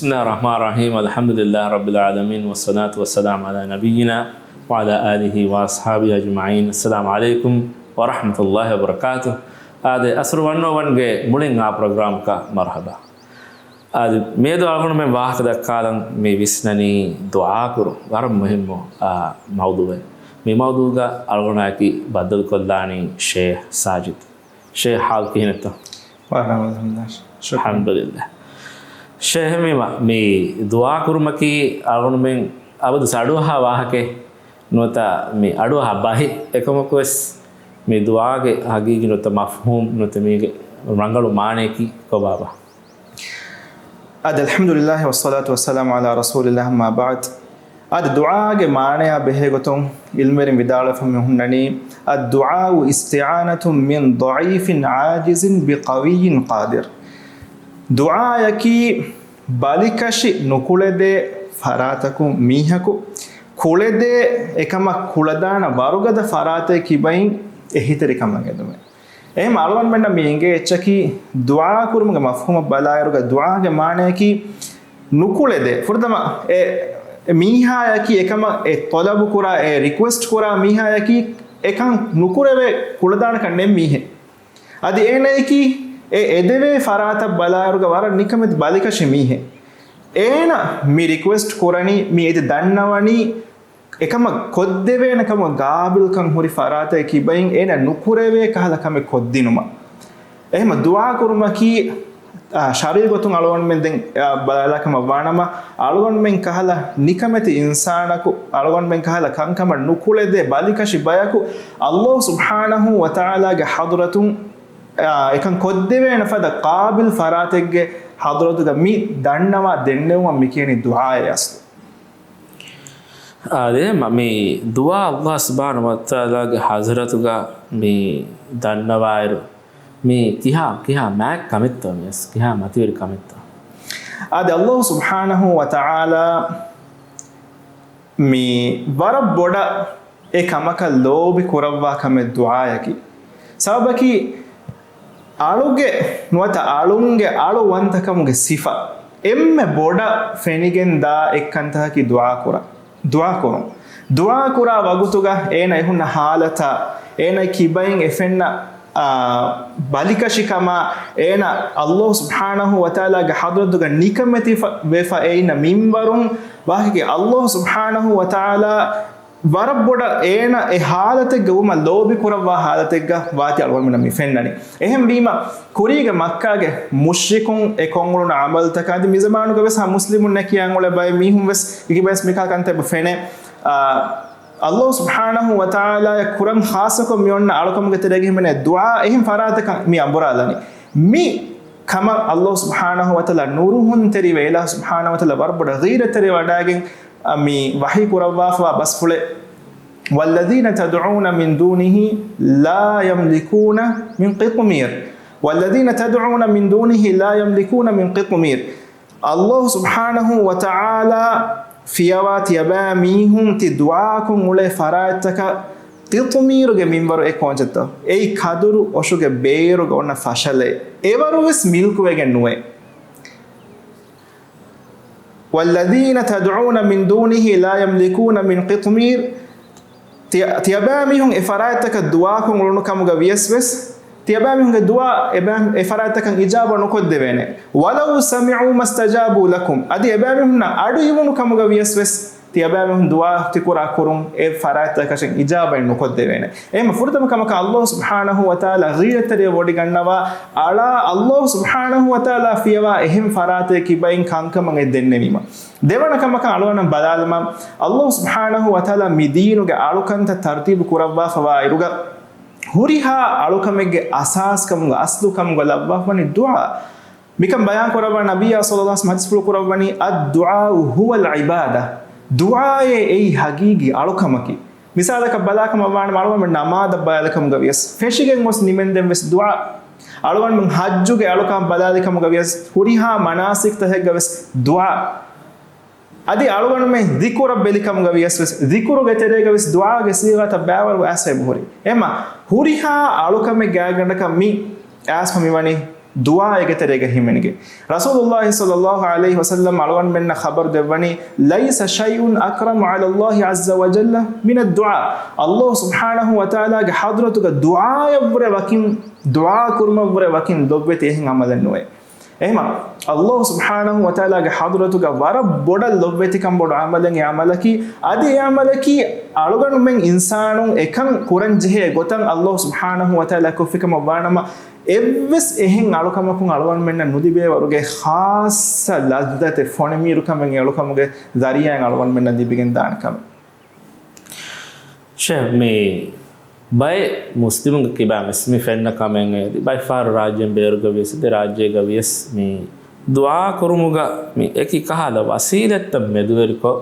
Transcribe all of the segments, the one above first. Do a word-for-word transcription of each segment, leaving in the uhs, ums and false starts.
بسم الله الرحمن الرحيم. الحمد لله رب العالمين، والصلاة والسلام على نبينا وعلى آله وأصحابه أجمعين. السلام عليكم ورحمة الله وبركاته. އާދެ، އަސްރު ވަން އޯ ވަންގެ މުޅިން އާ ޕްރޮގްރާމްކަށް މަރުޙަބާ. އާދެ، މިއަދު އަޅުގަނޑުމެން ވާހަކަ ދައްކާލަން މި ވިސްނަނީ ދުޢާ ކުރުން. ވަރަށް މުހިއްމު، އާ، މައުޟޫޢެއް. މި މައުޟޫޢުގަ އަޅުގަނޑާއެކީ ބައްދަލުކޮށްލާނީ ޝޭޚް ސާޖިދު. ޝޭޚް، ޙާލު ކިހިނެއްތަ؟ ވަރަށް ރަނގަޅު، އަލްޙަމްދުލިއްލާހް. ޝުކްރާ. އަލްޙަމްދުލިއްލާހް. ޝޭޚް، މި މަ-، މި ދުޢާ ކުރުމަކީ އަޅުގަނޑުމެން އަބަދު އަޑުއަހާ ވާހަކައެއް ނުވަތަ މި އަޑުއަހާ ބަހެއް. އެކަމަކުވެސް މި ދުޢާގެ ހަގީގީ ނުވަތަ މަފްހޫމް ނުވަތަ މީގެ ރަނގަޅު މާނަޔަކީ ކޮބާބާ؟ އާދެ، އަލްޙަމްދުލިއްލާހި ވައްޞަލާތު ވައްސަލާމު ޢަލާ ރަސޫލިއްލާހް، އައްމާ ބަޢްދު. އާދެ، ދުޢާގެ މާނަޔާ ބެހޭގޮތުން ޢިލްމުވެރިން ވިދާޅުވެފަ މި ހުންނަނީ، الدعاء استعانة من ضعيف عاجز بقوي قادر. ދުޢާޔަކީ ބަލިކަށި ނުކުޅެދޭ ފަރާތަކުން މީހަކު ކުޅެދޭ އެކަމަށް ކުޅަދާނަ ވަރުގަދަ ފަރާތެއް ކިބައިން އެހީތެރިކަމަށް އެދުމެއް. އެހެން އަޅުގަނޑުމެންނަށް މި އެނގޭ އެއްޗަކީ، ދުޢާ ކުރުމުގެ މަފްހޫމަށް ބަލާއިރުގަ ދުޢާގެ މާނަޔަކީ ނުކުޅެދޭ. ފުރަތަމަ އެ މީހާޔަކީ އެކަމަށް އެ ޠަލަބު ކުރާ، އެ ރިކުއެސްޓް ކުރާ މީހާޔަކީ އެކަން ނުކުރެވޭ ކުޅަދާނެކަން ނެތް މީހެއް. އަދި އޭނަޔަކީ އެ އެދެވޭ ފަރާތަށް ބަލާއިރުގަ ވަރަށް ނިކަމެތި ބަލިކަށި މީހެއް. އޭނަ މި ރިކުއެސްޓް ކުރަނީ، މި އެދި ދަންނަވަނީ، އެކަމަށް ކޮށްދެވޭނެ ކަމަށް ގާބިލްކަން ހުރި ފަރާތެއް ކިބައިން އޭނަ ނުކުރެވޭ ކަހަލަ ކަމެއް ކޮށްދިނުމަށް. އެހެން ދުޢާ ކުރުމަކީ، އާ، ޝަރުޢީ ގޮތުން އަޅުގަނޑުމެން ދެން، އާ، ބަލާލާ ކަމަށް ވާނަމަ، އަޅުގަނޑުމެން ކަހަލަ ނިކަމެތި އިންސާނަކު، އަޅުގަނޑުމެން ކަހަލަ ކަންކަމަށް ނުކުޅެދޭ ބަލިކަށި ބަޔަކު، ﷲ ސުބްޙާނަހޫ ވަތަޢާލާގެ ޙަޟްރަތުން، އާ، އެކަން ކޮށްދެވޭނެ ފަދަ ޤާބިލް ފަރާތެއްގެ ޙަޟްރަތުގަ މި ދަންނަވާ ދެންނެވުމަށް މި ކިޔަނީ ދުޢާއޭ އަސްލު. އާދެ، މަ-، މި ދުޢާ ﷲ ސުބްޙާނަހޫ ވަތަޢާލާގެ ޙަޟްރަތުގަ މި ދަންނަވާއިރު، މި ކިހާ، ކިހާ މާތް ކަމެއްތޯ މިޔަސް، ކިހާ މަތިވެރި ކަމެއްތޯ؟ އާދެ، ﷲ ސުބްޙާނަހޫ ވަތަޢާލާ މި ވަރަށް ބޮޑަށް އެ ކަމަކަށް ލޯބި ކުރައްވާ ކަމެއް ދުޢާޔަކީ. ސަބަބަކީ، އަޅުގެ ނުވަތަ އަޅުންގެ އަޅުވަންތަކަމުގެ ސިފަ އެންމެ ބޮޑަށް ފެނިގެން ދާ އެއްކަންތަކަކީ ދުޢާ ކުރާ، ދުޢާ ކުރުން. ދުޢާ ކުރާ ވަގުތުގަ އޭނަ އެ ހުންނަ ޙާލަތާ، އޭނަ ކިބައިން އެ ފެންނަ، އާ، ބަލިކަށިކަމާ، އޭނަ ﷲ ސުބްޙާނަހޫ ވަތަޢާލާގެ ޙަޟްރަތުގަ ނިކަމެތި ފަ-، ވެފަ އެ އިންނަ މިންވަރުން ވާހަކަ ﷲ ސުބްޙާނަހޫ ވަތަޢާލާ ވަރަށް ބޮޑަށް އޭނަ އެ ޙާލަތެއްގަ ވުމަށް ލޯބި ކުރައްވާ ޙާލަތެއްގަ ވާތީ އަޅުގަނޑުމެންނަށް މި ފެންނަނީ. އެހެންވީމަ، ކުރީގެ މައްކާގެ މުޝްރިކުން އެ ކޮށްއުޅުނު ޢަމަލުތަކާ އަދި މިޒަމާނުގަ ވެސް ހަމަ މުސްލިމުންނޭ ކިޔާން އުޅޭ ބައެއް މީހުން ވެސް އިގިބަޔަސް މިކަހަލަ ކަންތައް ފެނޭ. އާ، ﷲ ސުބްޙާނަހޫ ވަތަޢާލާއަށް ކުރަން ޚާއްޞަކޮށް މި އޮންނަ އަޅުކަމުގެ ތެރޭގަ ހިމެނޭ ދުޢާ އެހެން ފަރާތަކަށް މި އަނބުރާލަނީ. މި ކަމަށް ﷲ ސުބްޙާނަހޫ ވަތަޢާލާ ނުރުހުންތެރިވެ، އިލާހު ސުބްޙާނަހޫ ވަތަޢާލާ ވަރަށް ބޮޑަށް ޣީރަތްތެރިވެވަޑައިގެން، އަ، މި ވަޙީ ކުރައްވާފަވާ ބަސްފުޅެއް، والذين تدعون من دونه لا يملكون من قطمير. والذين تدعون من دونه لا يملكون من قطمير. ﷲ ސުބްޙާނަހޫ ވަތަޢާލާ ފިޔަވާ ތިޔަބައިމީހުން ތި ދުޢާކޮށް އުޅޭ ފަރާތްތަކަށް ޤިޠުމީރުގެ މިންވަރު އެއް ކޯންޗެއްތޯ؟ އެއީ ކަދުރު އޮށުގެ ބޭރުގަ އޮންނަ ފަށަލައެއް އެވަރުވެސް މިލްކުވެގެން ނުވޭ. والذين تدعون من دونه لا يملكون من قطمير. ތިޔަ-، ތިޔަބައިމީހުން އެ ފަރާތްތަކަށް ދުޢާކޮށް އުޅުނު ކަމުގަ ވިޔަސް ވެސް، ތިޔަބައިމީހުންގެ ދުޢާ އެބައި-، އެ ފަރާތްތަކަށް އިޖާބަ ނުކޮށްދެވޭނެ. ولو سمعوا ما استجابوا لكم. އަދި އެބައިމީހުންނަށް އަޑު އިވުނު ކަމުގަ ވިޔަސް ވެސް، ތިޔަބައިމީހުން ދުޢާ ތިކުރާ ކުރުން އެ ފަރާތްތަކަށެއް އިޖާބައެއް ނުކޮށްދެވޭނެ. އެހެން ފުރަތަމަ ކަމަކަށް ﷲ ސުބްޙާނަހޫ ވަތަޢާލާ ޣީރަތްތެރިވެ ވޮޑިގަންނަވާ އަޅާ ﷲ ސުބްޙާނަހޫ ވަތަޢާލާ ފިޔަވާ އެހެން ފަރާތެއް ކިބައިން ކަންކަމަށް އެ ދެންނެވީމަ. ދެވަނަ ކަމަކަށް އަޅުގަނޑަށް ބަލާލަމާ، ﷲ ސުބްޙާނަހޫ ވަތަޢާލާ މި ދީނުގެ އަޅުކަންތައް ތަރުތީބު ކުރައްވާފަވާ އިރުގަ، ހުރިހާ އަޅުކަމެއްގެ އަސާސްކަމުގަ، އަސްލުކަމުގަ ލައްވާފަވަނީ ދުޢާ. މިކަން ބަޔާން ކުރައްވާ ނަބިއްޔާ ޞައްލައްލާހު ޢަލައިހި ވަސައްލަމަ ޙަދީޘްފުޅު ކުރައްވަނީ، الدعاء هو العبادة. ދުޢާއޭ އެއީ ހަގީގީ އަޅުކަމަކީ. މިސާލަކަށް ބަލާކަމަށް ވާނަމަ، އަޅުގަނޑު ނަމާދަށް ބަލާލިކަމުގަ ވިޔަސް، ފެށިގެން ގޮސް ނިމެންދެން ވެސް ދުޢާ. އަޅުގަނޑު ޙައްޖުގެ އަޅުކަމަށް ބަލާލިކަމުގަ ވިޔަސް، ހުރިހާ މަނާސިކްތަކެއްގަ ވެސް ދުޢާ. އަދި އަޅުގަނޑުމެން ޛިކުރަށް ބެލިކަމުގަ ވިޔަސް ވެސް، ޛިކުރުގެ ތެރޭގަ ވެސް ދުޢާގެ ޞީޣާތައް ބައިވަރު އައިސްފައި ހުރި. އެމަ ހުރިހާ އަޅުކަމެއް ގާތްގަނޑަކަށް މި އައިސްފަ މިވަނީ ދުޢާއެއްގެ ތެރޭގަ ހިމެނިގެން. ރަސޫލުﷲ ޞައްލަﷲ ޢަލައިހި ވަސައްލަމް އަޅުގަނޑުމެންނަށް ޚަބަރު ދެއްވަނީ، "ليس شيء أكرم على الله عز وجل من الدعاء." ﷲ ސުބްޙާނަހޫ ވަތަޢާލާގެ ޙަޟްރަތުގަ ދުޢާއަށްވުރެ ވަކިން، ދުޢާ ކުރުމަށްވުރެ ވަކިން ލޮބުވެތި އެހެން ޢަމަލެއް ނުވޭ. އެހެމަ، ﷲ ސުބްޙާނަހޫ ވަތަޢާލާގެ ޙަޟްރަތުގަ ވަރަށް ބޮޑަށް ލޮބުވެތިކަން ބޮޑު ޢަމަލެއް އެ ޢަމަލަކީ. އަދި އެ ޢަމަލަކީ އަޅުގަނޑުމެން އިންސާނުން އެކަން ކުރަން ޖެހޭ ގޮތަށް ﷲ ސުބްޙާނަހޫ ވަތަޢާލާ ކޮށްފިކަމަށް ވާނަމަ، އެއްވެސް އެހެން އަޅުކަމަކުން އަޅުގަނޑުމެންނަށް ނުލިބޭ ވަރުގެ ޚާއްޞަ ލައްޒަތެއް، ފޮނިމީރުކަމެއް އެ އަޅުކަމުގެ ޒަރީޢާއިން އަޅުގަނޑުމެންނަށް ލިބިގެން ދާނެ ކަމެއް. ޝޭޚް، މި ބައެއް މުސްލިމުންގެ ކިބާ ވެސް މި ފެންނަ ކަމެއް އެދި، ބައެއް ފަހަރު ރާއްޖޭން ބޭރުގަ ވިޔަސް، ދެ ރާއްޖޭގަ ވިޔަސް މި ދުޢާ ކުރުމުގަ މި އެކި ކަހަލަ ވަސީލަތްތައް މެދުވެރިކޮށް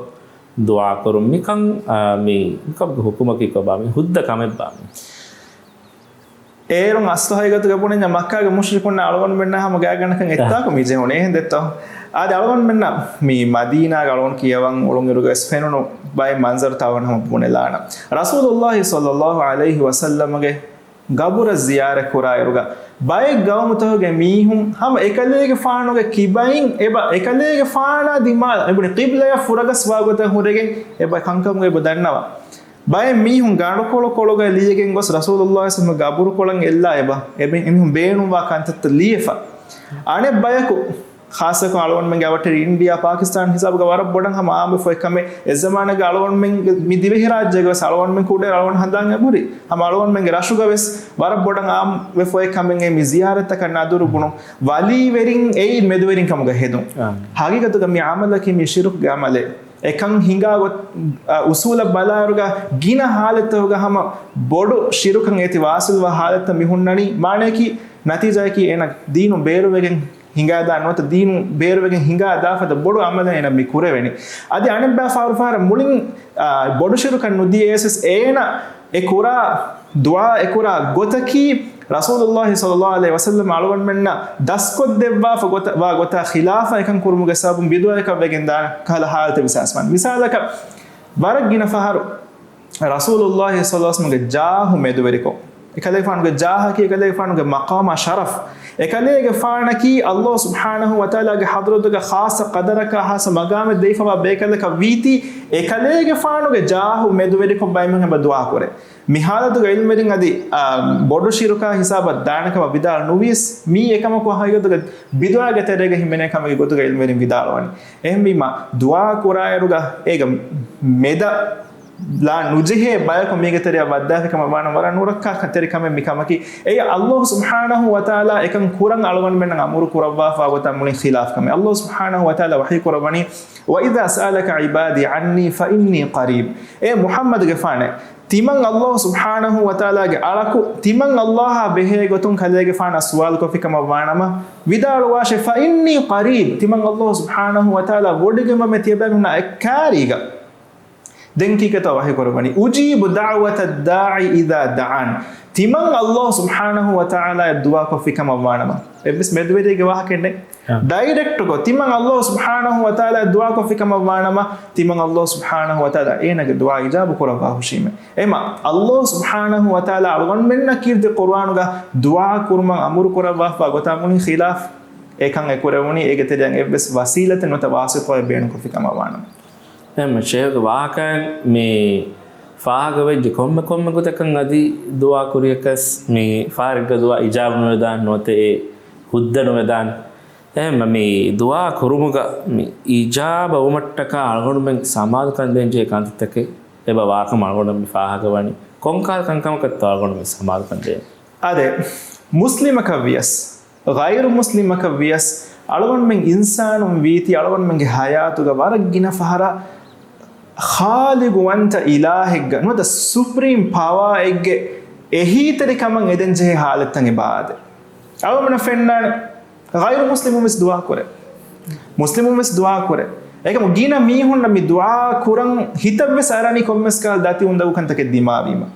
ދުޢާ ކުރުން މިކަން، އާ، މި، މިކަމުގެ ޙުކުމަކީ ކޮބާ؟ މި ހުއްދަ ކަމެއްބާ މި؟ އޭރުން އަސްލު ހަގީގަތުގަ ބުނަންޏާ މައްކާގެ މުޝްރިކުންނާ އަޅުގަނޑުމެންނާ ހަމަ ގާތްގަނޑަކަށް އެއްތާކު މި ޖެހުނީ. އެހެން ދެއްތޯ؟ އާދެ، އަޅުގަނޑުމެންނަށް މި މަދީނާގަ އަޅުގަނޑު ކިޔަވަން އުޅުނުއިރުގަ ވެސް ފެނުނު ބައެއް މަންޒަރުތައް އަޅުގަނޑު ހަމަ ބުނެލާނަން. ރަސޫލުﷲ ޞައްލަﷲ ޢަލައިހި ވަސައްލަމަގެ ގަބުރަށް ޒިޔާރަތް ކުރާއިރުގަ، ބައެއް ގައުމުތަކުގެ މީހުން ހަމަ އެކަލޭގެފާނުގެ ކިބައިން އެބަ އެކަލޭގެފާނާ ދިމާލަށް، އެބުނި ޤިބްލަޔަށް ފުރަގަސް ވާގޮތަށް ހުރެގެން އެބަ ކަންކަމުގަ އެބަ ދަންނަވާ. ބައެއް މީހުން ގަނޑުކޮޅު ކޮޅުގަ ލިޔެގެން ގޮސް ރަސޫލުﷲ ގަބުރުކޮޅަށް އެއްލާ އެބަ، އެ މީ-، އެމީހުން ބޭނުންވާ ކަންތައްތައް ލިޔެފަ. އަނެއް ބަޔަކު، ޚާއްޞަކޮށް އަޅުގަނޑުމެންގެ އަވަށްޓެރި އިންޑިއާ، ޕާކިސްތާން ހިސާބުގަ ވަރަށް ބޮޑަށް ހަމަ އާއްމުވެފައި ކަމެއް، އެ ޒަމާނުގަ އަޅުގަނޑުމެންގެ މި ދިވެހިރާއްޖޭގަ ވެސް އަޅުގަނޑުމެން ކުޑައިރު އަޅުގަނޑު ހަނދާން އެބަހުރި. ހަމަ އަޅުގަނޑުމެންގެ ރަށުގަ ވެސް ވަރަށް ބޮޑަށް އާއްމުވެފައި ކަމެއް އެ މި ޒިޔާރަތަކަށް ނަދުރު ބުނުން، ވަލީވެރިން އެއީ މެދުވެރިން ކަމުގަ ހެދުން. އާ. ހަގީގަތުގަ މި ޢަމަލަކީ މި ޝިރުކުގެ ޢަމަލެއް. އެކަން ހިނގާ ގޮތް، އަ، އުސޫލަށް ބަލާއިރުގަ ގިނަ ޙާލަތްތަކުގަ ހަމަ ބޮޑު ޝިރުކަށް އޭތި ވާސިލްވާ ޙާލަތްތައް މި ހުންނަނީ. މާނަޔަކީ، ނަތީޖާއަކީ އޭނަ ދީނު ބޭރުވެގެން ހިނގާދާ ނުވަތަ ދީނު ބޭރުވެގެން ހިނގާ ދާފަދަ ބޮޑު ޢަމަލެއް އޭނަ މި ކުރެވެނީ. އަދި އަނެއްބައި ފަހަރު ފަހަރަށް މުޅިން، އާ، ބޮޑު ޝިރުކަށް ނުދިޔަޔަސް އޭނަ އެ ކުރާ ދުޢާ އެ ކުރާ ގޮތަކީ ރަސޫލުﷲ ޞައްލަﷲ ޢަލައިހި ވަސައްލަމް އަޅުގަނޑުމެންނަށް ދަސްކޮށްދެއްވާފަ ގޮތަ-، ވާ ގޮތާ ޚިލާފަށް އެކަން ކުރުމުގެ ސަބަބުން ބިދުޢައަކަށް ވެގެން ދާނެ ކަހަލަ ޙާލަތެއް ވެސް އައިސްފާނެ. މިސާލަކަށް، ވަރަށް ގިނަ ފަހަރު ރަސޫލުﷲ ޞައްލަﷲ ޢަލައިހި ވަސައްލަމްގެ ޖާހު މެދުވެރިކޮށް، އެކަލޭގެފާނުގެ ޖާހަކީ އެކަލޭގެފާނުގެ މަޤާމާ ޝަރަފް، އެކަލޭގެފާނަކީ ﷲ ސުބްޙާނަހޫ ވަތަޢާލާގެ ޙަޟްރަތުގަ ޚާއްޞަ ޤަދަރަކާ ޚާއްޞަ މަޤާމެއް ދެވިފަވާ ބޭކަލަކަށް ވީތީ، އެކަލޭގެފާނުގެ ޖާހު މެދުވެރިކޮށް ބައެއްމީހުން އެބަ ދުޢާ ކުރޭ. މި ޙާލަތުގަ ޢިލްމުވެރިން އަދި، އާ، ބޮޑު ޝިރުކާ ޙިސާބަށް ދާނެ ކަމަށް ވިދާޅު ނުވިޔަސް، މީ އެކަމަކު ޙަޤީޤަތުގަ ބިދުޢާގެ ތެރޭގަ ހިމެނޭ ކަމެއްގެ ގޮތުގަ ޢިލްމުވެރިން ވިދާޅުވަނީ. އެހެންވީމާ، ދުޢާ ކުރާއިރުގަ އޭގަ މެދަށް ލާ ނުޖެހޭ ބަޔަކު މީގެ ތެރެއަށް ވައްދާފި ކަމަށް ވާނަމަ، ވަރަށް ނުރައްކާތެރި ކަމެއް މި ކަމަކީ. އެއީ ﷲ ސުބްޙާނަހޫ ވަތަޢާލާ އެކަން ކުރަން އަޅުގަނޑުމެންނަށް އަމުރު ކުރައްވާފާ ގޮތަށް މުޅިން ޚިލާފް ކަމެއް. ﷲ ސުބްޙާނަހޫ ވަތަޢާލާ ވަޙީ ކުރައްވަނީ، "وإذا سألك عبادي عني فإني قريب." އޭ މުޙައްމަދުގެފާނޭ، ތިމަން ﷲ ސުބްޙާނަހޫ ވަތަޢާލާގެ އަޅަކު، ތިމަން ﷲ އާ ބެހޭ ގޮތުން ކަލޭގެފާނަށް ސުވާލު ކޮށްފި ކަމަށް ވާނަމަ، ވިދާޅުވާށޭ، "فإني قريب." ތިމަން ﷲ ސުބްޙާނަހޫ ވަތަޢާލާ ވޮޑިގެންވަމޭ ތިޔަބައިމީހުންނާ އެއްކާރީގަ. ދެން ކީކޭތޯ ވަޙީ ކުރައްވަނީ، "أجيب دعوة الداع إذا دعان." ތިމަން ﷲ ސުބްޙާނަހޫ ވަތަޢާލާއަށް ދުޢާ ކޮށްފި ކަމަށް ވާނަމަ، އެއްވެސް މެދުވެރިއެއްގެ ވާހަކައެއް ނެތް. އާ. ޑައިރެކްޓްކޮށް، ތިމަން ﷲ ސުބްޙާނަހޫ ވަތަޢާލާއަށް ދުޢާ ކޮށްފި ކަމަށް ވާނަމަ، ތިމަން ﷲ ސުބްޙާނަހޫ ވަތަޢާލާ އޭނާގެ ދުޢާ އިޖާބަ ކުރައްވާ ހުށީމޭ. އެމަ، ﷲ ސުބްޙާނަހޫ ވަތަޢާލާ އަޅުގަނޑުމެންނަށް ކީރިތި ޤުރުއާނުގަ ދުޢާ ކުރުމަށް އަމުރު ކުރައްވާފާ ގޮތާ މުޅި ޚިލާފް އެކަން އެ ކުރެވުނީ، އޭގެ ތެރެއަށް އެއްވެސް ވަސީލަތެއް ނުވަތަ ވާސިޠާއެއް ބޭނުންކޮށްފި ކަމަށް ވާނަމަ. އެހެން ޝޭޚްގެ ވާހަކައިން މި ފާހަގަވެއްޖެ ކޮންމެ ކޮންމެ ގޮތަކަށް އަދި ދުޢާ ކުރިޔަކަސް މި ފާރިގަ ދުޢާ އިޖާބަ ނުވެދާން ނުވަތަ އެ ހުއްދަ ނުވެދާން. އެހެން މި ދުޢާ ކުރުމުގަ މި އިޖާބަ ވުމަށްޓަކާ އަޅުގަނޑުމެން ސަމާލުކަން ދޭންޖެހޭ ކަންތައްތަކެއް އެބަ ވާކަމަށް އަޅުގަނޑަށް މި ފާހަގަވަނީ. ކޮންކަހަލަ ކަންކަމަކަށްތޯ އަޅުގަނޑުމެން ސަމާލުކަން ދޭން؟ އާދެ، މުސްލިމަކަށް ވިޔަސް، ޣައިރު މުސްލިމަކަށް ވިޔަސް، އަޅުގަނޑުމެން އިންސާނުން ވީތީ، އަޅުގަނޑުމެންގެ ޙަޔާތުގަ ވަރަށް ގިނަ ފަހަރަށް ޚާލިޤުވަންތަ އިލާހެއްގަ ނުވަތަ ސުޕްރީމް ޕަވާއެއްގެ އެހީތެރިކަމަށް އެދެންޖެހޭ ޙާލަތްތައް އެބަ އާދޭ. އަޅުގަނޑުމެންނަށް ފެންނާނެ، ޣައިރު މުސްލިމުން ވެސް ދުޢާ ކުރޭ. މުސްލިމުން ވެސް ދުޢާ ކުރޭ. އެކަމު ގިނަ މީހުންނަށް މި ދުޢާ ކުރަން ހިތަށް ވެސް އަރަނީ ކޮންމެސް ކަހަލަ ދަތި އުނދަގޫ ކަންތަކެއް ދިމާވީމަ.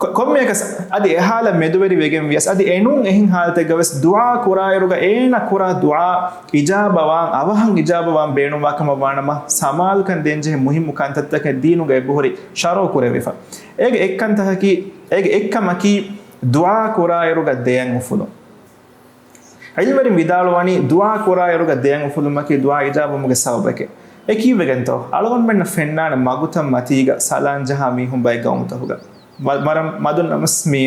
ކޮ-، ކޮންމެއަކަސް އަދި އެ ޙާލަށް މެދުވެރި ވެގެން ވިޔަސް، އަދި އެނޫން އެހެން ޙާލަތެއްގަ ވެސް ދުޢާ ކުރާއިރުގަ އޭނަ ކުރާ ދުޢާ އިޖާބަވާން، އަވަހަށް އިޖާބަވާން ބޭނުންވާ ކަމަށް ވާނަމަ، ސަމާލުކަން ދޭންޖެހޭ މުހިއްމު ކަންތައްތަކެއް ދީނުގަ އެބަހުރި ޝަރުޢު ކުރެވިފަ. އޭގެ އެއްކަންތަކަކީ، އޭގެ އެއްކަމަކީ ދުޢާ ކުރާއިރުގަ ދެޔަން އުފުލުން. ޢިލްމުވެރިން ވިދާޅުވަނީ ދުޢާ ކުރާއިރުގަ ދެޔަން އުފުލުމަކީ ދުޢާ އިޖާބަވުމުގެ ސަބަބެކޭ. އެ ކީއްވެގެންތޯ؟ އަޅުގަނޑުމެންނަށް ފެންނާނެ މަގުތައް މަތީގަ ސަލާން ޖަހާ މީހުން ބައެއް ގައުމުތަކުގަ. މަ-، މަރަށް މަދުން ނަމަސް މީ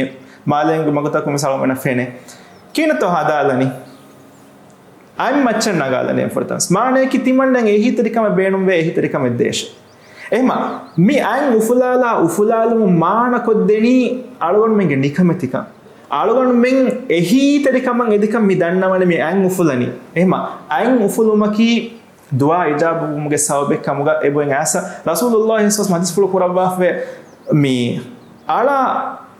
މާލޭގެ މަގުތަކުން މިސާލު އަޅުގަނޑަށް ފެނޭ. ކިހިނެއްތޯ ހަދާލަނީ؟ އަތް މައްޗަށް ނަގާލަނީ ފުރަތަމަ. މާނަޔަކީ ތިމަންނައަށް އެހީތެރިކަމެއް ބޭނުންވޭ، އެހީތެރިކަމެއް ދޭށޭ. އެހެމަ، މި އަތް އުފުލާލާ އުފުލާލުމުން މާނަކޮށްދެނީ އަޅުގަނޑުމެންގެ ނިކަމެތިކަން. އަޅުގަނޑުމެން އެހީތެރިކަމަށް އެދިކަން މި ދަންނަވަނީ މި އަތް އުފުލަނީ. އެހެމަ، އަތް އުފުލުމަކީ ދުޢާ އިޖާބަވުމުގެ ސަބަބެއް ކަމުގަ އެބައިން އައިސް ރަސޫލުﷲ ޞައްލަﷲު ޢަލައިހި ވަސައްލަމަ ޙަދީޘްފުޅު ކުރައްވާފައި މި އަޅާ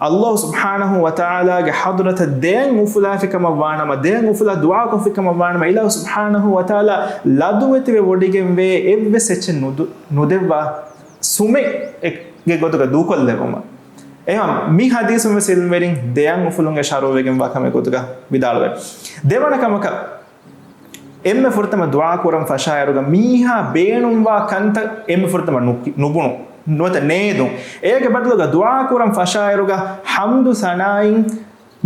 ﷲ ސުބްޙާނަހޫ ވަތަޢާލާގެ ޙަޟްރަތަށް ދެއަތް އުފުލާފިކަމަށް ވާނަމަ، ދެއަތް އުފުލާ ދުޢާކޮށްފިކަމަށް ވާނަމަ، އިލާހު ސުބްޙާނަހޫ ވަތަޢާލާ ލަދުވެތިވެ ވޮޑިގެންވޭ އެއްވެސް އެއްޗެއް ނުދު-، ނުދެއްވާ ސުމެއް އެ-، ގެ ގޮތުގަ ދޫކޮށްލެއްވުމަށް. އެހެން މި ޙަދީޘުން ވެސް ޢިލްމުވެރިން ދެއަތް އުފުލުމުގެ ޝަރުޢުވެގެންވާ ކަމެއް ގޮތުގަ ވިދާޅުވޭ. ދެވަނަ ކަމަކަށް، އެންމެ ފުރަތަމަ ދުޢާ ކުރަން ފަށާއިރުގަ މީހާ ބޭނުންވާ ކަންތައް އެންމެ ފުރަތަމަ ނުކި-، ނުބުނު، ނުވަތަ ނޭދުން. އޭގެ ބަދަލުގަ ދުޢާ ކުރަން ފަށާއިރުގަ ޙަމްދު ސަނާއިން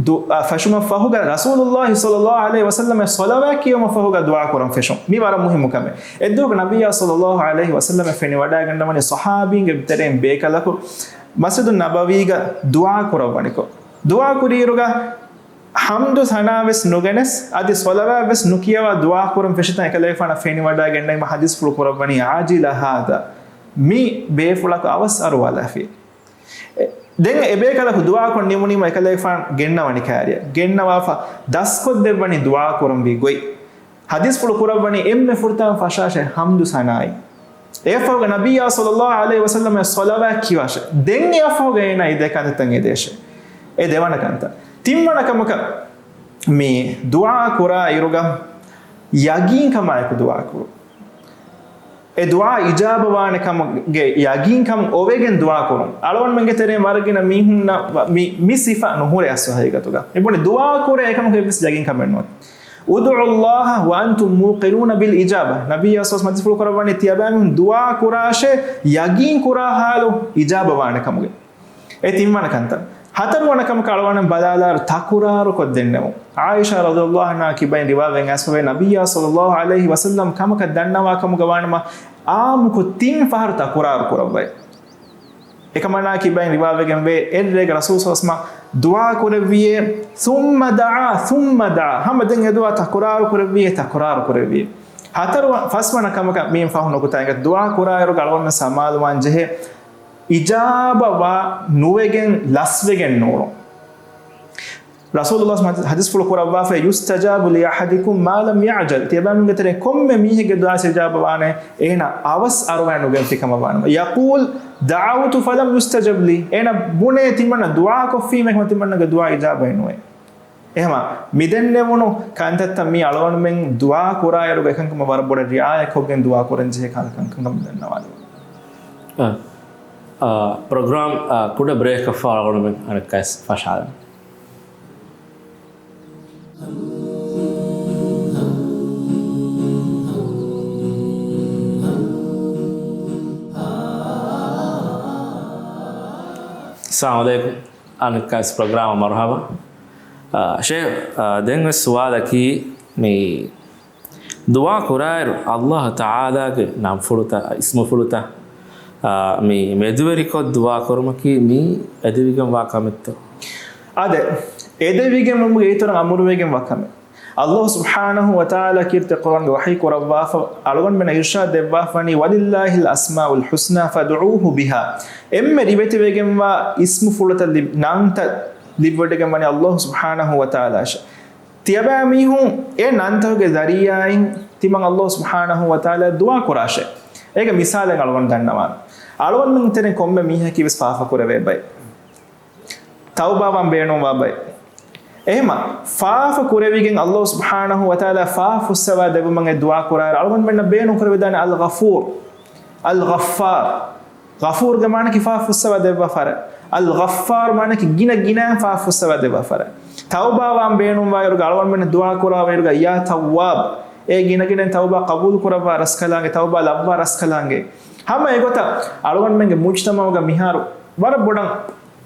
ދު-، އަ، ފެށުމަށް ފަހުގަ ރަސޫލުﷲ ޞައްލަﷲު ޢަލައިހި ވަސައްލަމަ ޞަލަވާތް ކިޔުމަށް ފަހުގަ ދުޢާ ކުރަން ފެށުން. މި ވަރަށް މުހިއްމު ކަމެއް. އެއްދުވަހަކު ނަބިއްޔާ ޞައްލަﷲު ޢަލައިހި ވަސައްލަމަ ފެނިވަޑައިގަންނަވަނީ ޞަޙާބީންގެ ތެރެއިން ބޭކަލަކު މަސްޖިދުއް ނަބަވީގަ ދުޢާ ކުރައްވަނިކޮށް. ދުޢާ ކުރިއިރުގަ ޙަމްދު ސަނާވެސް ނުގެނެސް، އަދި ޞަލަވާތްވެސް ނުކިޔަވާ ދުޢާ ކުރަން ފެށިތާ އެކަލޭގެފާނަށް ފެނިވަޑައިގެންނަވީމަ ޙަދީޘްފުޅު ކުރައްވަނީ عاجل هذا، މި ބޭފުޅަކު އަވަސް އަރުވާލާފި. އެ، ދެން އެބޭކަލަކު ދުޢާކޮށް ނިމުނީމަ އެކަލޭގެފާނު ގެންނަވަނި ކާރިއަށް ގެންނަވާފަ ދަސްކޮށްދެއްވަނީ ދުޢާ ކުރަންވީ ގޮތް. ޙަދީޘްފުޅު ކުރައްވަނީ އެންމެ ފުރަތަމަ ފަށާށޭ ޙަމްދު ސަނާއިން. އެއަށްފަހުގަ ނަބިއްޔާ ޞައްލަﷲު ޢަލައިހި ވަސައްލަމަ ޞަލަވާތް ކިޔަވާށޭ. ދެން އެއަށްފަހުގަ އޭނާ އެ ދެ ކަންތައްތައް އެދޭށޭ. އެ ދެވަނަ ކަންތައް. ތިންވަނަ ކަމަކަށް މި ދުޢާ ކުރާ އިރުގަ ޔަގީންކަމާއެކު ދުޢާ ކުރުން. އެ ދުޢާ އިޖާބަވާނެ ކަމުގެ ޔަގީންކަން އޮވެގެން ދުޢާ ކުރުން. އަޅުގަނޑުމެންގެ ތެރެއިން ވަރަށް ގިނަ މީހުންނަށް ވަ-، މި، މި ސިފަ ނުހުރޭ އަސްލު ހަގީގަތުގަ. އެބުނެ ދުޢާ ކުރޭ އެކަމަކު އެއްވެސް ޔަގީންކަމެއް ނުވަތަ. ادعوا الله وأنتم موقنون بالإجابة. ނަބިއްޔާ ޞައްލަﷲު ޢަލައިހި ވަސައްލަމަ ޙަދީޘްފުޅު ކުރައްވަނީ ތިޔަބައިމީހުން ދުޢާ ކުރާށޭ ޔަގީން ކުރާ ޙާލު އިޖާބަވާނެ ކަމުގެ. އެ ތިންވަނަ ކަންތައް. ހަތަރުވަނަ ކަމަކަށް އަޅުގަނޑު ބަލާލާއިރު ތަކުރާރު ކޮށްދެންނެވުން. ޢާއިޝާ ރަޟިޔަﷲު ޢަންހާ ކިބައިން ރިވާވެގެން އައިސްފަވޭ، ނަބިއްޔާ ޞައްލަﷲު ޢަލައިހި ވަސައްލަމަ ކަމަކަށް ދަންނަވާ ކަމުގަ ވާނަމަ، ޢާއްމުކޮށް ތިން ފަހަރު ތަކުރާރު ކުރައްވައި. އެކަމަނާ ކިބައިން ރިވާވެގެންވޭ، އެއްރޭގަ ރަސޫލު ޞައްލަﷲު ޢަލައިހި ވަސައްލަމަ ދުޢާ ކުރެއްވިޔޭ، ثم دعا، ثم دعا، ހަމަ ދެން އެ ދުޢާ ތަކުރާރު ކުރެއްވިޔޭ، ތަކުރާރު ކުރެއްވިޔޭ. ހަތަރު ފަސްވަނަ ކަމަކަށް މިއިން ފަހު ނުކުތާ އެނގޭ، ދުޢާ ކުރާއިރުގަ އަޅުގަނޑުމެން ސަމާލުވާން ޖެހޭ، އިޖާބަ ވާ ނުވެގެން ލަސްވެގެން ނޫޅުން. ރަސޫލުﷲ ޙަދީޘްފުޅު ކުރައްވާފައި، يستجاب لأحدكم ما لم يعجل. ތިޔަބައިމީހުންގެ ތެރެއިން ކޮންމެ މީހެއްގެ ދުޢާ އިޖާބަ ވާނެ، އޭނަ އަވަސް އަރުވައި ނުގެންފި ކަމަށް ވާނަމަ. يقول دعوت فلم يستجب لي. އޭނަ ބުނޭ ތިމަންނަ ދުޢާ ކޮށްފީމެ ތިމަންނަގެ ދުޢާ އިޖާބައެއް ނުވޭ. އެހެމަ މިދެންނެވުނު ކަންތައްތައް މީ އަޅުގަނޑުމެން ދުޢާ ކުރާއިރުގަ އެކަންކަމަށް ވަރަށް ބޮޑަށް ރިޢާޔަތްކޮށްގެން ދުޢާ ކުރަން ޖެހޭ ކަންކަން ދަންނަވާލެވުން. އަ، އަ، ޕްރޮގްރާމް، އަ، ކުޑަ ބްރޭކަށްފަހު އަޅުގަނޑުމެން އަނެއްކާވެސް ފަށާލަން. އައްސަލާމު ޢަލައިކުމް. އަނެއްކާވެސް ޕްރޮގްރާމަށް މަރުޙަބާ. އާ، ޝޭޚް، އާ، ދެން ވެސް ސުވާލަކީ، މި ދުޢާ ކުރާއިރު ﷲ ތަޢާލާގެ ނަންފުޅުތައް، އިސްމުފުޅުތައް، އާ، މި މެދުވެރިކޮށް ދުޢާ ކުރުމަކީ މީ އެދެވިގެންވާ ކަމެއްތޯ؟ އާދެ، އެދެވިގެންވުމުގެ އިތުރަށް އަމުރުވެގެންވާ ކަމެއް. ﷲ ސުބްޙާނަހޫ ވަތަޢާލާ ކީރިތި ޤުރްއާންގެ ވަޙީ ކުރައްވާފަ، އަޅުގަނޑުމެންނަށް އިރްޝާދު ދެއްވާފަ ވަނީ، وَلِلَّهِ الْأَسْمَاءُ الْحُسْنَى فَادْعُوهُ بِهَا. އެންމެ ރިވެތިވެގެންވާ އިސްމުފުޅުތައް ލި-، ނަންތައް ލިބިވަޑައިގެން ވަނީ ﷲ ސުބްޙާނަހޫ ވަތަޢާލާއަށޭ. ތިޔަބައިމީހުން އެ ނަންތަކުގެ ޒަރީޢާއިން ތިމަން ﷲ ސުބްޙާނަހޫ ވަތަޢާލާ ދުޢާ ކުރާށޭ. އޭގެ މިސާލެއް އަޅުގަނޑު ދަންނަވާނަން. އަޅުގަނޑުމެން ތެރެއިން ކޮންމެ މީހަކީ ވެސް ފާފަ ކުރެވޭ ބައެއް. ތައުބާވާން ބޭނުންވާ ބައެއް. އެހެމަ، ފާފަ ކުރެވިގެން ﷲ ސުބްޙާނަހޫ ވަތަޢާލާ ފާފަ ފުއްސަވާ ދެއްވުމަށް އެ ދުޢާ ކުރާއިރު، އަޅުގަނޑުމެންނަށް ބޭނުން ކުރެވިދާނެ އަލްޣަފޫރު، އަލްޣައްފާރު. ޣަފޫރުގެ މާނައަކީ ފާފަ ފުއްސަވާ ދެއްވާ ފަރާތް. އަލްޣައްފާރު މާނައަކީ ގިނަ ގިނައިން ފާފަ ފުއްސަވާ ދެއްވާ ފަރާތް. ތައުބާވާން ބޭނުންވާއިރުގަ އަޅުގަނޑުމެންނަށް ދުޢާ ކުރާވާއިރުގަ، ޔާ ތައްވާބު، އޭ ގިނަ ގިނައިން ތައުބާ ޤަބޫލު ކުރައްވާ ރަސްކަލާނގެ، ތައުބާ ލައްވާ ރަސްކަލާނގެ. ހަމަ އެގޮތަށް އަޅުގަނޑުމެންގެ މުޖްތަމަޢުގަ މިހާރު ވަރަށް ބޮޑަށް،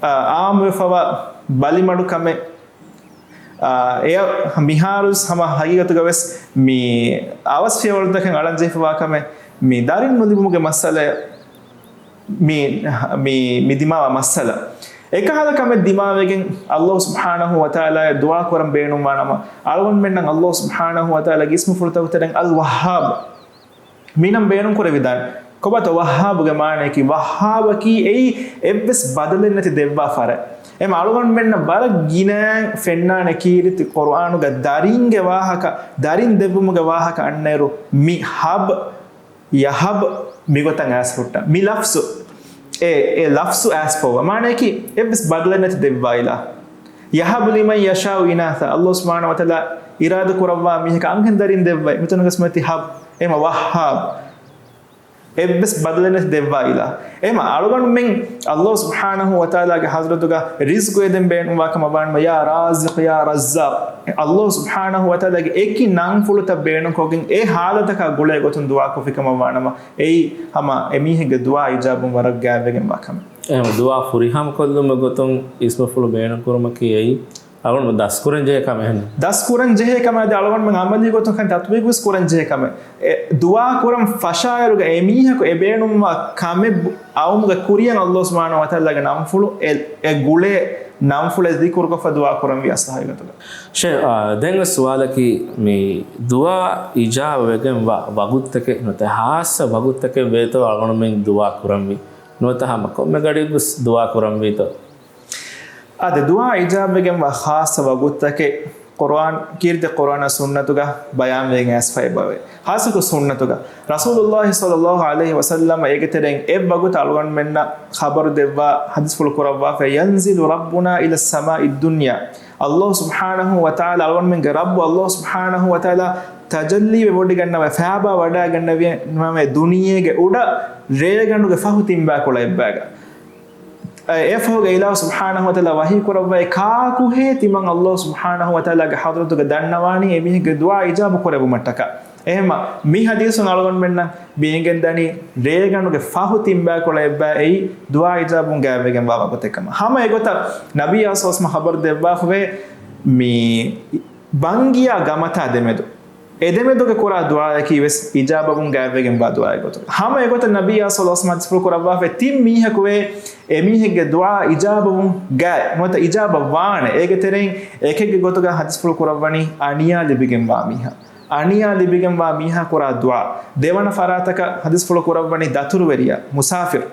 އާ، ޢާއްމުވެފަވާ ބަލިމަޑުކަމެއް، އާ، އެ މިހާރު ހަމަ ހަގީގަތުގަ ވެސް މި އަވަސް ފިޔަވަޅުތަކެއް އަޅަން ޖެހިފަވާ ކަމެއް މި ދަރިން ނުލިބުމުގެ މައްސަލަ މި، މި، މި ދިމާވާ މައްސަލަ. އެކަހަލަ ކަމެއް ދިމާވެގެން އައްލާހު ސުބްޙާނަހު ވަތަޢާލާއަށް ދުޢާ ކުރަން ބޭނުންވާނަމަ، އަޅުގަނޑުމެންނަށް އައްލާހު ސުބްޙާނަހު ވަތަޢާލާގެ އިސްމުފުޅުތަކުގެ ތެރެއިން އަލްވައްހާބް މި ނަން ބޭނުން ކުރެވިދާނެ. ކޮބާތޯ ވައްހާބުގެ މާނައަކީ؟ ވައްހާބަކީ އެއީ އެއްވެސް ބަދަލެއް ނެތި ދެއްވާ ފަރެއް. އެމަ އަޅުގަނޑުމެންނަށް ވަރަށް ގިނައިން ފެންނާނެ ކީރިތި ޤުރުއާނުގަ ދަރިންގެ ވާހަކަ، ދަރިން ދެއްވުމުގެ ވާހަކަ އަންނައިރު މި ހަބް ޔަހަބް މިގޮތަށް އައިސް ހުއްޓާ. މި ލަފްޒު، އެ، އެ ލަފްޒު އައިސް ފޮއްވާ. މާނައަކީ، އެއްވެސް ބަދަލެއް ނެތި ދެއްވާ އިލާހު. ޔަހަބު ލިމަން ޔަޝާއު އިނާސާ. އައްލާހު ސުބްޙާނަހު ވަތަޢާލާ އިރާދަ ކުރައްވާ މީހަކަށް އަންހެން ދަރިން ދެއްވައި. މިތަނުގަސް މަތި ހަބް، އެމަ ވައްހާބް. އެއްވެސް ބަދަލެއް ނެތި ދެއްވާ އިލާހު. އެމަ އަޅުގަނޑުމެން އައްލާހު ސުބްޙާނަހު ވަތަޢާލާގެ ޙަޟްރަތުގަ ރިޒްޤު އެދެން ބޭނުންވާ ކަމަށް ވާނަމަ، ޔާ ރާޒިޤު، ޔާ ރައްޒާޤު. އައްލާހު ސުބްޙާނަހު ވަތަޢާލާގެ އެކި ނަންފުޅުތައް ބޭނުންކޮށްގެން އެ ޙާލަތަކާ ގުޅޭ ގޮތުން ދުޢާ ކޮށްފި ކަމަށް ވާނަމަ، އެއީ ހަމަ އެމީހެއްގެ ދުޢާ އިޖާބަވުން ވަރަށް ގާތްވެގެންވާ ކަމެއް. އެހެން ދުޢާ ފުރިހަމަކޮށްލުމުގެ ގޮތުން އިސްމުފުޅު ބޭނުންކުރުމަކީ އެއީ އަޅުގަނޑު ދަސްކުރަން ޖެހޭ ކަމެއް. ދަސްކުރަން ޖެހޭ ކަމެއް. އަދި އަޅުގަނޑުމެން ޢަމަލީ ގޮތުން ކަން ތަޠްބީޤުވެސް ކުރަން ޖެހޭ ކަމެއް. އެ ދުޢާ ކުރަން ފަށާއިރުގަ އެމީހަކު އެ ބޭނުންވާ ކަމެއް އައުމުގެ ކުރިޔަށް އައްލާހު ސުބްޙާނަހު ވަތަޢާލާގެ ނަންފުޅު އެ، އެ ގުޅޭ ނަންފުޅެއް ޛިކުރުކޮށްފަ ދުޢާ ކުރަންވީ އަސްލު ޙަޤީޤަތުގަ. ޝޭޚް، އާ، ދެން ސުވާލަކީ، މި ދުޢާ އިޖާބަ ވެގެންވާ ވަގުތުތަކެއް ނުވަތަ ޚާއްޞަ ވަގުތުތަކެއް ވޭތޯ އަޅުގަނޑުމެން ދުޢާ ކުރަންވީ؟ ނުވަތަ ހަމަ ކޮންމެ ގަޑިއެއްގަސް ދުޢާ ކުރަންވީތޯ؟ އާދެ، ދުޢާ އިޖާބަވެގެންވާ ޚާއްޞަ ވަގުތުތަކެއް ޤުރުއާން، ކީރިތި ޤުރުއާނާ ސުންނަތުގަ ބަޔާންވެގެން އައިސްފައި އެބަވޭ. ޚާއްޞަކޮށް ސުންނަތުގަ ރަސޫލުﷲ ޞައްލަﷲ ޢަލައިހި ވަސައްލަމަ އޭގެ ތެރެއިން އެއްވަގުތު އަޅުގަނޑުމެންނަށް ޚަބަރު ދެއްވާ ޙަދީޘްފުޅު ކުރައްވާފައި، ينزل ربنا إلى السماء الدنيا. އައްލާހު ސުބްޙާނަހު ވަތަޢާލާ، އަޅުގަނޑުމެންގެ ރައްބު އައްލާހު ސުބްޙާނަހު ވަތަޢާލާ ތަޖައްލީވެވޮޑިގަންނަވައި، ފައިބާ ވަޑައިގަންނަވައި ދުނިޔޭގެ އުޑަށް ރޭގަނޑުގެ ފަހު ތިންބާކޮޅަށް އެއްބައިގަ. އެ ފަހުގަ އިލާހު ސުބްޙާނަހު ވަތަޢާލާ ވަޙީ ކުރައްވައި، ކާކުހޭ ތިމަން އައްލާހު ސުބްޙާނަހު ވަތަޢާލާގެ ޙަޟްރަތުގަ ދަންނަވާނީ އެމީހެއްގެ ދުޢާ އިޖާބަ ކުރެވުމަށްޓަކާ. އެހެންމަ މި ޙަދީޘުން އަޅުގަނޑުމެންނަށް މި އެނގެންދަނީ ރޭގަނޑުގެ ފަހު ތިންބާކޮޅަށް އެއްބައި އެއީ ދުޢާ އިޖާބަވުން ގާތްވެގެންވާ ވަގުތެއް ކަމަށް. ހަމަ އެގޮތަށް ނަބިއްޔާ ޞައްލަﷲު ޢަލައިހި ވަސައްލަމަ ޚަބަރު ދެއްވާފަވޭ، މި ބަންގިޔާ ގަމަތާ ދެމެދު، އެދެމެދުގަ ކުރާ ދުޢާއަކީ ވެސް އިޖާބަވުން ގާތްވެގެންވާ ދުޢާއެއް ގޮތުގަ. ހަމަ އެގޮތަށް ނަބިއްޔާ ޞައްލަﷲު ޢަލައިހި ވަސައްލަމަ ޙަދީޘްފުޅު ކުރައްވާފައި، ތިން މީހަކު ވޭ، އެމީހެއްގެ ދުޢާ އިޖާބަވުން ގާތް ނުވަތަ އިޖާބަ ވާނެ. އޭގެ ތެރެއިން އެކެއްގެ ގޮތުގަ ޙަދީޘްފުޅު ކުރައްވަނީ އަނިޔާ ލިބިގެންވާ މީހާ. އަނިޔާ ލިބިގެންވާ މީހާ ކުރާ ދުޢާ. ދެވަނަ ފަރާތަކަށް ޙަދީޘްފުޅު ކުރައްވަނީ ދަތުރުވެރިޔާ، މުސާފިރު.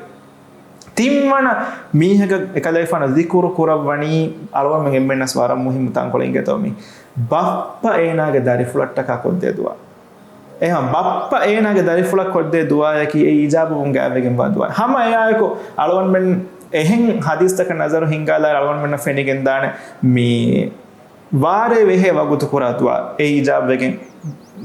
ތިންވަނަ މީހަކަށް އެކަލޭގެފާނު ޛިކުރު ކުރައްވަނީ، އަޅުގަނޑުމެން އެންމެންނަސް ވަރަށް މުހިއްމު ތަންކޮޅެއް އިނގޭތޯ މީ. ބައްޕަ އޭނާގެ ދަރިފުޅަށްޓަކާ ކޮށްދޭ ދުޢާ. އެހެން ބައްޕަ އޭނާގެ ދަރިފުޅަށް ކޮށްދޭ ދުޢާއަކީ އެ އިޖާބަވުން ގާތްވެގެންވާ ދުޢާ. ހަމަ އެއާއެކު އަޅުގަނޑުމެން އެހެން ޙަދީޘްތަކަށް ނަޒަރު ހިންގާލާއިރު އަޅުގަނޑުމެންނަށް ފެނިގެންދާނެ މި ވާރޭ ވެހޭ ވަގުތު ކުރާ ދުޢާ، އެ އިޖާބަވެގެން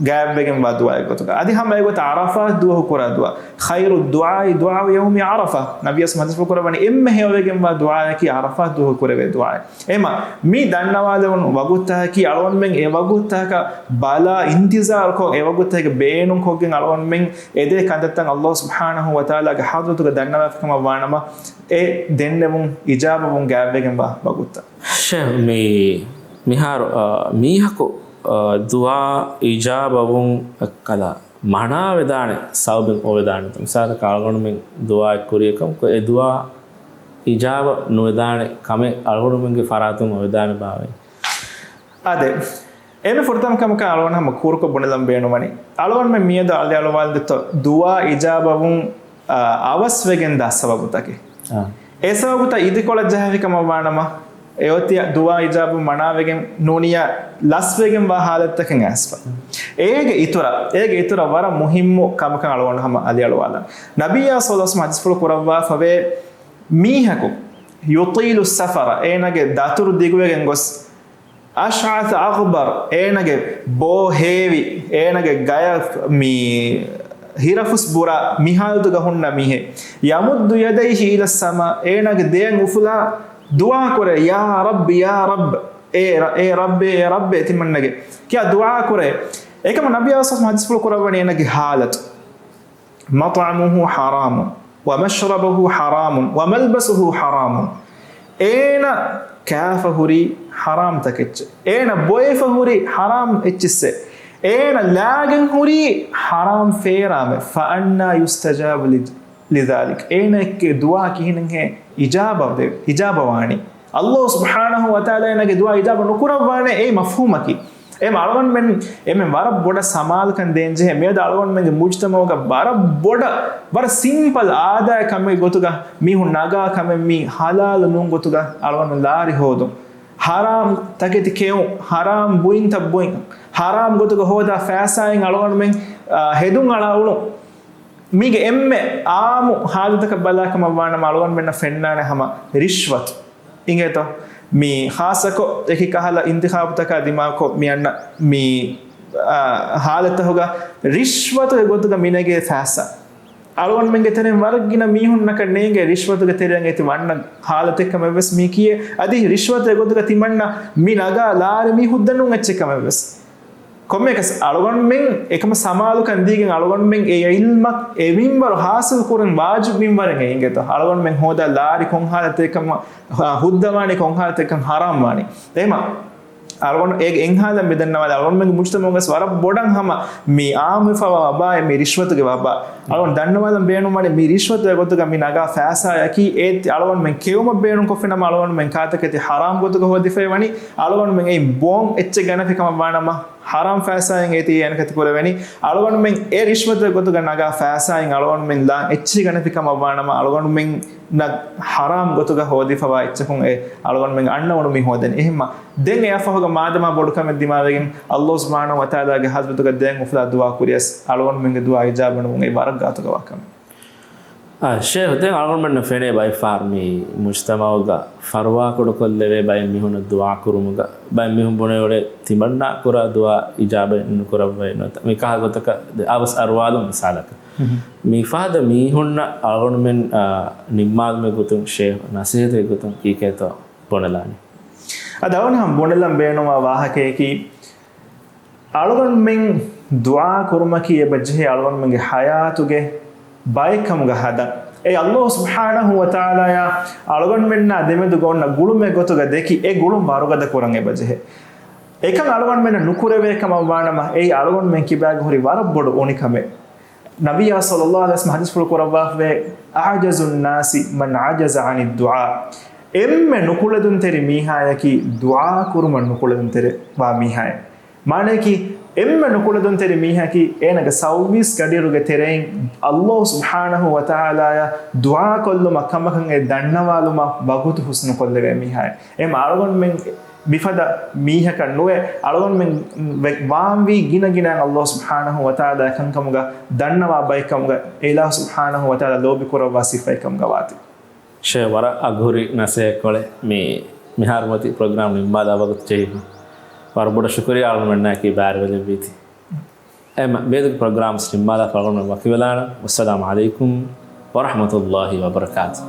ގާތްވެގެންވާ ދުޢާއެއް ގޮތުގަ. އަދި ހަމަ އެގޮތަށް ޢަރަފާތް ދުވަހު ކުރާ ދުޢާ، ޚައިރު ދުޢާއި ދުޢާއު ޔައުމި ޢަރަފާ. ނަބިއްޔާ ޙަދީޘްފުޅު ކުރައްވަނީ އެންމެ ހެޔޮވެގެންވާ ދުޢާއަކީ ޢަރަފާތް ދުވަހު ކުރެވޭ ދުޢާއެއް. އެމަ މި ދަންނަވާލެވުނު ވަގުތުތަކަކީ އަޅުގަނޑުމެން އެ ވަގުތުތަކަށް ބަލާ އިންތިޒާރުކޮށް، އެ ވަގުތުތަކެއް ބޭނުންކޮށްގެން އަޅުގަނޑުމެން އެދޭ ކަންތައްތައް އައްލާހު ސުބްޙާނަހު ވަތަޢާލާގެ ޙަޟްރަތުގަ ދަންނަވާފި ކަމަށް ވާނަމަ، އެ ދެންނެވުން އިޖާބަވުން ގާތްވެގެންވާ ވަގުތުތައް. ޝޭޚް، މި، މިހާރު، އާ، މީހަކު، އާ، ދުޢާ އިޖާބަވުން އެއްކަލަ މަނާވެދާނެ ސަބަބެއް އޮވެދާނެތަ؟ މިސާލަކަށް އަޅުގަނޑުމެން ދުޢާއެއް ކުރިއަކަށް އެ ދުޢާ އިޖާބަ ނުވެދާނެ ކަމެއް އަޅުގަނޑުމެންގެ ފަރާތުން އޮވެދާނެ ބާވައި؟ އާދެ، އެންމެ ފުރަތަމަ ކަމަކަށް އަޅުގަނޑު ހަމަ ކޫރުކޮށް ބުނެލަން ބޭނުންވަނީ، އަޅުގަނޑުމެން މިއަދު އަލިއަޅުވާލަން ދެއްތޯ ދުޢާ އިޖާބަވުން، އާ، އަވަސްވެގެންދާ ސަބަބުތަކެއް. އާ. އެ ސަބަބުތައް އިދިކޮޅަށް ޖަހާފި ކަމަށް ވާނަމަ، އެއޮތީ ދުޢާ އިޖާބަ މަނާވެގެން ނޫނިޔާ ލަސްވެގެންވާ ޙާލަތުތަކެއް އައިސްފަ. އޭގެ އިތުރަށް، އޭގެ އިތުރަށް ވަރަށް މުހިއްމު ކަމަކަށް އަޅުގަނޑު ހަމަ އަލިއަޅުވާލަން. ނަބިއްޔާ ޞައްލަﷲު ޢަލައިހި ވަސައްލަމަ ޙަދީޘްފުޅު ކުރައްވާފަވޭ، މީހަކު يطيل السفر، އޭނާގެ ދަތުރު ދިގުވެގެން ގޮސް، أشعث أغبر، އޭނާގެ ބޯ ހޭވި، އޭނާގެ ގަޔަށް މި ހިރަފުސް ބުރާ މި ޙާލަތުގަ ހުންނަ މީހެއް، يمد يديه إلى السماء، އޭނާގެ ދެއަތް އުފުލާ ދުޢާ ކުރޭ، يا رب، يا رب، އޭ ރަ-، އޭ ރައްބޭ، އޭ ރައްބޭ، ތިމަންނަގެ ކިޔާ ދުޢާ ކުރޭ. އެކަމަ ނަބިއްޔާ ޞައްލަﷲު ޢަލައިހި ވަސައްލަމަ ޙަދީޘްފުޅު ކުރައްވަނީ އޭނާގެ ޙާލަތު. مطعمه حرام ومشربه حرام وملبسه حرام. އޭނަ ކާފަ ހުރީ ޙަރާމް ތަކެއްޗެއް. އޭނަ ބޮއެފަ ހުރީ ޙަރާމް އެއްޗިއްސެއް. އޭނަ ލާގެން ހުރީ ޙަރާމް ފޭރާމެއް. فأنى يستجاب لذلك؟ އޭނައެއްގެ ދުޢާ ކިހިނެއްހޭ އިޖާބަ ވެ-، އިޖާބަ ވާނީ؟ ﷲ ސުބްޙާނަހޫ ވަތަޢާލާ އޭނަގެ ދުޢާ އިޖާބަ ނުކުރައްވާނެ. އެއީ މަފްހޫމަކީ. އެހެން އަޅުގަނޑުމެން، އެމެން ވަރަށް ބޮޑަށް ސަމާލުކަން ދޭންޖެހޭ. މިއަދު އަޅުގަނޑުމެންގެ މުޖްތަމަޢުގަ ވަރަށް ބޮޑަށް، ވަރަށް ސިމްޕަލް އާދައިގެ ކަމެއް ގޮތުގަ މީހުން ނަގާ ކަމެއް މީ ޙަލާލު ނޫން ގޮތުގަ އަޅުގަނޑު ލާރި ހޯދުން. ޙަރާމް ތަކެތި ކެއުން، ޙަރާމް ބުއިންތައް ބުއިން، ޙަރާމް ގޮތުގަ ހޯދާ ފައިސާއިން އަޅުގަނޑުމެން، އާ، ހެދުން އަޅާ އުޅުން. މީގެ އެންމެ އާއްމު ޙާލަތަކަށް ބަލާ ކަމަށް ވާނަމަ އަޅުގަނޑުމެންނަށް ފެންނާނެ ހަމަ ރިޝްވަތު. އިނގޭތޯ؟ މި ޚާއްޞަކޮށް އެކި ކަހަލަ އިންތިޚާބުތަކާ ދިމާކޮށް މި އަންނަ މި، އާ، ޙާލަތަކުގަ ރިޝްވަތުގެ ގޮތުގަ މި ނެގޭ ފައިސާ. އަޅުގަނޑުމެންގެ ތެރެއިން ވަރަށް ގިނަ މީހުންނަކަށް ނޭނގޭ ރިޝްވަތުގެ ތެރެއަށް އެތި ވަންނަ ޙާލަތެއް ކަމެއް ވެސް މީ ކިޔޭ. އަދި ރިޝްވަތުގެ ގޮތުގަ ތިމަންނަ މި ނަގާ ލާރި މީ ހުއްދަ ނޫން އެއްޗެއް ކަމެއް ވެސް. ކޮންމެއަކަސް އަޅުގަނޑުމެން އެކަމަށް ސަމާލުކަން ދީގެން އަޅުގަނޑުމެން އެ ޢިލްމަށް އެ މިންވަރު ޙާޞިލު ކުރަން ވާޖިބު މިންވަރެއް އެނގޭތޯ؟ އަޅުގަނޑުމެން ހޯދާ ލާރި ކޮން ޙާލަތެއް ކަމަށް، އާ، ހުއްދަވާނީ، ކޮން ޙާލަތެއް ކަން ޙަރާމް ވާނީ. އެހެމަ އަޅުގަނޑު އޭގެ އެއް ޙާލަށް މި ދަންނަވާލާ އަޅުގަނޑުމެންގެ މުޖްތަމަޢުގަސް ވަރަށް ބޮޑަށް ހަމަ މި ޢާއްމުވެފަވާ ވަބާއެއް މި ރިޝްވަތުގެ ވަބާ. އަޅުގަނޑު ދަންނަވާލަން ބޭނުންވަނީ މި ރިޝްވަތުގެ ގޮތުގަ މި ނަގާ ފައިސާއަކީ އޭތި އަޅުގަނޑުމެން ކެއުމަށް ބޭނުންކޮށްފިނަމަ އަޅުގަނޑުމެން ކާތަކެތި ޙަރާމް ގޮތުގަ ހޯދިފައި ވަނީ. އަޅުގަނޑުމެން އެއިން ބޯން އެއްޗެއް ގަނެފި ކަމަށް ވާނަމަ ޙަރާމް ފައިސާއިން އޭތި އެނަކަތި ކުރެވެނީ. އަޅުގަނޑުމެން އެ ރިޝްވަތުގެ ގޮތުގަ ނަގާ ފައިސާއިން އަޅުގަނޑުމެން ލާން އެއްޗެއް ގަނެފި ކަމަށް ވާނަމަ އަޅުގަނޑުމެންނަށް ޙަރާމް ގޮތުގަ ހޯދިފަވާ އެއްޗަކުން އެ އަޅުގަނޑުމެން އަންނަ އުޅުމީ ހޯދަނީ. އެހެންމަ ދެން އެއަށްފަހުގަ މާދަމާ ބޮޑުކަމެއް ދިމާވެގެން ﷲ ސުބްޙާނަހޫ ވަތަޢާލާގެ ޙަޟްރަތުގަ ދެން އުފުލާ ދުޢާ ކުރިޔަސް އަޅުގަނޑުމެންގެ ދުޢާ އިޖާބަ ނުވުން އެ ވަރަށް ގާތުގަ ވާ ކަމެއް. އާ، ޝޭޚް، ދެން އަޅުގަނޑުމެންނަށް ފެނޭ ބައެއް ފަހަރު މި މުޖްތަމަޢުގަ ފަރުވާކުޑަ ކޮށްލެވޭ ބައެއް މީހުންނަށް ދުޢާ ކުރުމުގަ ބައެއް މީހުން ބުނެ އުޅޭ ތިމަންނާ ކުރާ ދުޢާ އިޖާބަ ނުކުރައްވައި ނުވަތަ މި ކަހަލަ ގޮތަކަށް ދެ އަވަސް އަރުވާލުން މިސާލަކަށް. މި ފަހަތަށް މީހުންނަށް އަޅުގަނޑުމެން، އާ، ނިންމާލުމެއް ގޮތުން ޝޭޚް ނަސޭހަތެއް ގޮތުން ކީކޭތޯ ބުނެލާނީ؟ އަދި އަޅުގަނޑު ހަމަ ބުނެލަން ބޭނުންވާ ވާހަކަޔަކީ، އަޅުގަނޑުމެން ދުޢާ ކުރުމަކީ އެބަ ޖެހޭ އަޅުގަނޑުމެންގެ ޙަޔާތުގެ ބައެއްކަމުގަ ހަދަން. އެ ﷲ ސުބްޙާނަހޫ ވަތަޢާލާޔާ އަޅުގަނޑުމެންނާ ދެމެދުގަ އޮންނަ ގުޅުމެއް ގޮތުގަ ދެކި، އެ ގުޅުން ވަރުގަދަ ކުރަން އެބަ ޖެހޭ. އެކަން އަޅުގަނޑުމެންނަށް ނުކުރެވޭ ކަމަށް ވާނަމަ، އެއީ އަޅުގަނޑުމެން ކިބާގަ ހުރި ވަރަށް ބޮޑު އުނިކަމެއް. ނަބިއްޔާ ޞައްލައްލާހު ޢަލައިހި ވަސައްލަމަ ޙަދީޘްފުޅު ކުރައްވާފަވޭ، "أعجز الناس من عجز عن الدعاء." އެންމެ ނުކުޅެދުންތެރި މީހާޔަކީ ދުޢާ ކުރުމަށް ނުކުޅެދުންތެރި ވާ މީހާއެއް. މާނަޔަކީ، އެންމެ ނުކުޅެދުންތެރި މީހަކީ އޭނަގެ ސައުވީސް ގަޑިއިރުގެ ތެރެއިން ﷲ ސުބްޙާނަހޫ ވަތަޢާލާޔަށް ދުޢާ ކޮށްލުމަށް ކަމަކަށް އެ ދަންނަވާލުމަށް ވަގުތު ހުސްނުކޮށްލެވޭ މީހާއެއް. އެހެން އަޅުގަނޑުމެން މިފަދަ މީހަކަށް ނުވެ، އަޅުގަނޑުމެން ވެ-، ވާންވީ ގިނަ ގިނައިން ﷲ ސުބްޙާނަހޫ ވަތަޢާލާ ކަންކަމުގަ ދަންނަވާ ބައެއްކަމުގަ، އެ އިލާހު ސުބްޙާނަހޫ ވަތަޢާލާ ލޯބި ކުރައްވާ ސިފައެއް ކަމުގަ ވާތީ. ޝޭޚް ވަރަށް އަގުހުރި ނަސޭހަތްކޮޅެއް މި، މިހާރު މަތި ޕްރޮގްރާމް ނިންމާލާ ވަގުތު ޖެހިފަ. ވަރަށް ބޮޑަށް ޝުކުރިއްޔާ އަޅުގަނޑުމެންނާއެކީ ބައިވެރިވެއްވީތީ. އެހެންމަ މިއަދުގެ ޕްރޮގްރާމް ނިންމާލާފަ އަޅުގަނޑުމެން ވަކިވެލާނަން. ވައްސަލާމު ޢަލައިކުމް ވަރަޙްމަތުﷲި ވަބަރަކާތުހު.